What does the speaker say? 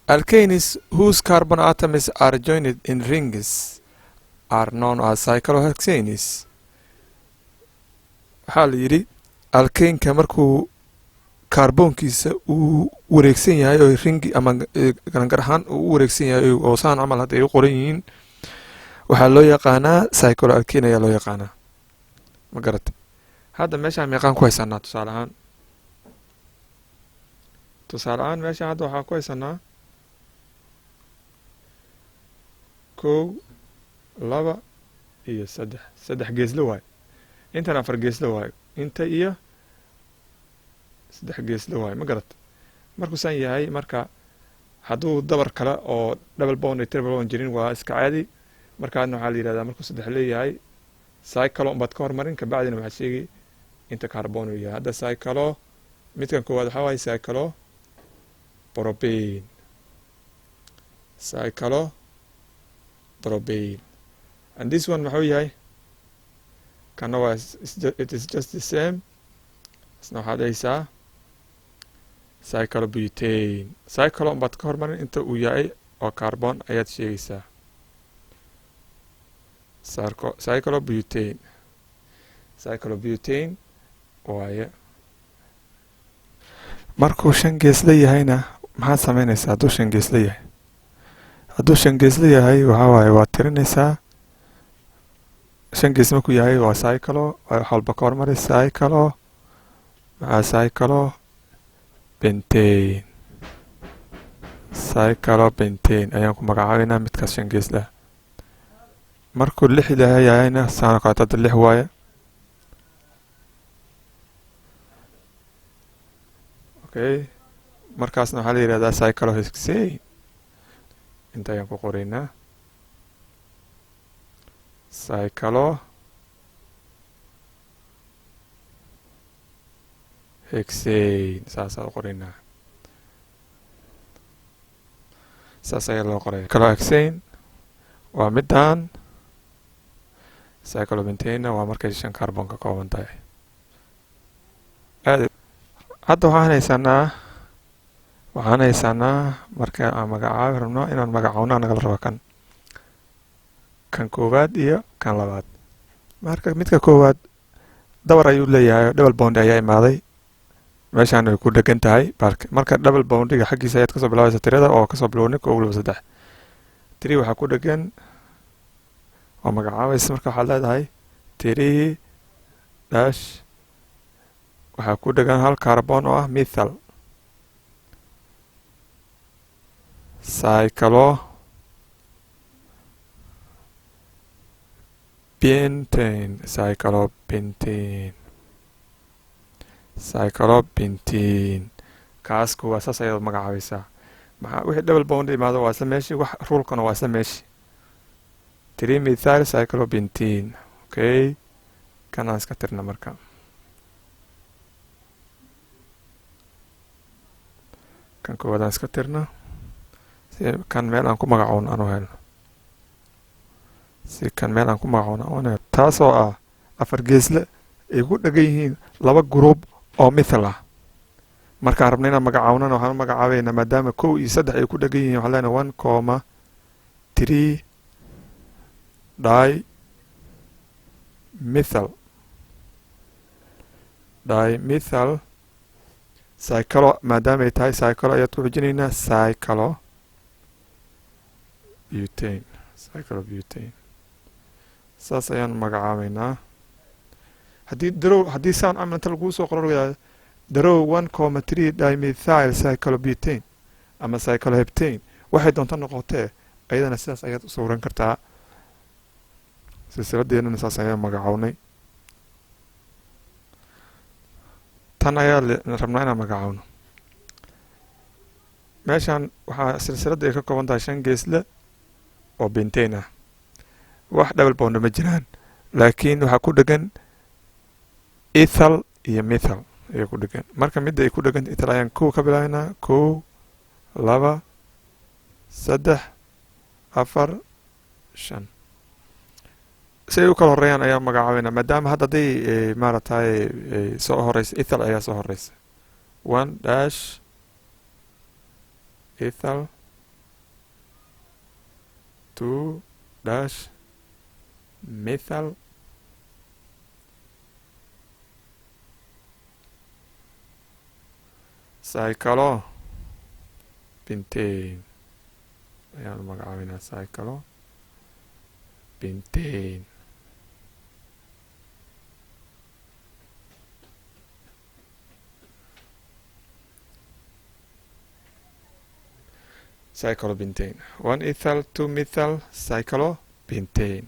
Alkanes whose carbon atoms are joined in rings are known as cyclohexanes. Waxaa la yidhi alkaneka markuu kaarboonkiisa uu wareegsan yahay oo ringi ama galangar ahaan uu u wareegsan yahay oo saan camal hadda ay u qoran yihiin, waxaa loo yaqaanaa cycloalkane ayaa loo yaqaanaa. Ma garatay? Hadda meeshaan meeqaan ku haysanaa? Tusaale ahaan meeshaan hadda waxaa ku haysanaa 1, 2 iyo 3. 3 geesle waayo, intan 4 geesle waayo, inta iyo 3 geesle waayo. Ma garat? Markuusaan yahay, marka hadduu dabar kale oo double bond iyo triple bond jirin, waa iska caadi. Markaadna waxaa la yihahdaa markuu 3 leeyahay cyclo baad ka hormarin, kabacdina waxaad sheegi inta carbon uu yahay. Hadda cyclo midkan koowaad waxaa waaye cyclo propane, cyclo propane. And this one maxuu yahay? Kana waa, it is just the same. Isna waxaad dhahaysaa cyclobutane. Cyclo baad ka hormarin, inta uu yahay oo carbon ayaad sheegaysaa. Cyclobutane, cyclobutane waaye. Markuu 5 geesla yahayna maxaad sameynaysaa? Hadduu 5 geesla yahay, hadduu 5 geesla yahay, waxaa waaye waad tirinaysaa. 5 gees markuu yahay waa cyclo, wax walba ka hormari. Cyclo maxaa? Cyclo pentane. Cyclo pentane ayaan ku magacaabaynaa midkaas 5 geeslah. Markuu 6 yahayna saano kaleeto. Hadda 6 waaye. Okay, markaasna waxaa la yihahdaa cyclohexane. Inta ayaan ku qoraynaa cyclo hexane, saasaa u qoraynaa, saas ayaa loo qoraya. Cyclohexane waa middan, cyclopentane waa markay 5 carbon ka kooban tahay. Aad hadda waxaan haysanaa marka aan magacaabi rabno, inaan magacaawno nagala rabo kan koowaad iyo kan labaad. Marka midka koowaad dabar ayuu leeyahay, double bond ayaa imaaday, meeshaan ay ku dhegan tahay balka. Marka double bondiga xaggiisa ayaad kasoo bilaabaysa tirada, oo kasoo bilowna 1, 2, 3, 3 waxaa ku dhegan oo magacaabaysa. Marka waxaad leedahay 3 dash, waxaa ku dhegan hal carbon oo ah methyl, cyclo pentane, cyclopentane, cyclopentane. Kaas kuwaa saas ayaad magacaabaysaa. Maxaa wixii double bond imaado waa isla meeshii, wax rulekana waa isla meeshii. 3 methyl cyclopentane. Okay, kanaan iska tirna. Marka kan koowaad aan iska tirna si kan meel aan ku magacowno aan u helno, si kan meel aan ku magacowno aan u helno, taasoo ah 4 geesle ay ku dhegan yihiin laba group oo mithal ah. Markaan rabno inaan magacawnana, waxaan u magacaabaynaa maadaama 1 iyo 3 ay ku dhegan yihiin, waxaan leenahay 1,3 dimethyl, dimethyl cyclo. Maadaama ay tahay cyclo ayaad ku xijinaynaa cyclo butane, cyclobutane. Saas ayaan magacaabaynaa. Haddii draw, haddii saan camal inta laguu soo qoro lagu draw 1,3 dimethyl cyclobutane ama cycloheptane, waxay doonto noqotee, ayadana sidaas ayaad u sawiran kartaa. Silsiladeennana saas ayaan magacawnay. Tan ayaa rabnaa inaan magacaawno. Meeshan waxaa silsiladda ay ka kooban tahay 5 geesle oo pentane ah. Wax double bond ma jiraan, laakiin waxaa ku dhegan ethal iyo methyl ayaa ku dhegan. Marka midda ay ku dhegan ethal ayaan 1 ka bilaabaynaa: 1, 2, 3, 4, 5. Si ay u kala horeeyaan ayaa magacaabaynaa. Maadaama hadda hadday maaragtay soo horeysa ethal ayaa soo horeysa, 1 dash ethal. 2 dash methyl cyclopentane ayaanu magacaabinaa, cyclopentane. Cyclopentane, 1 ethyl 2 methyl cyclopentane.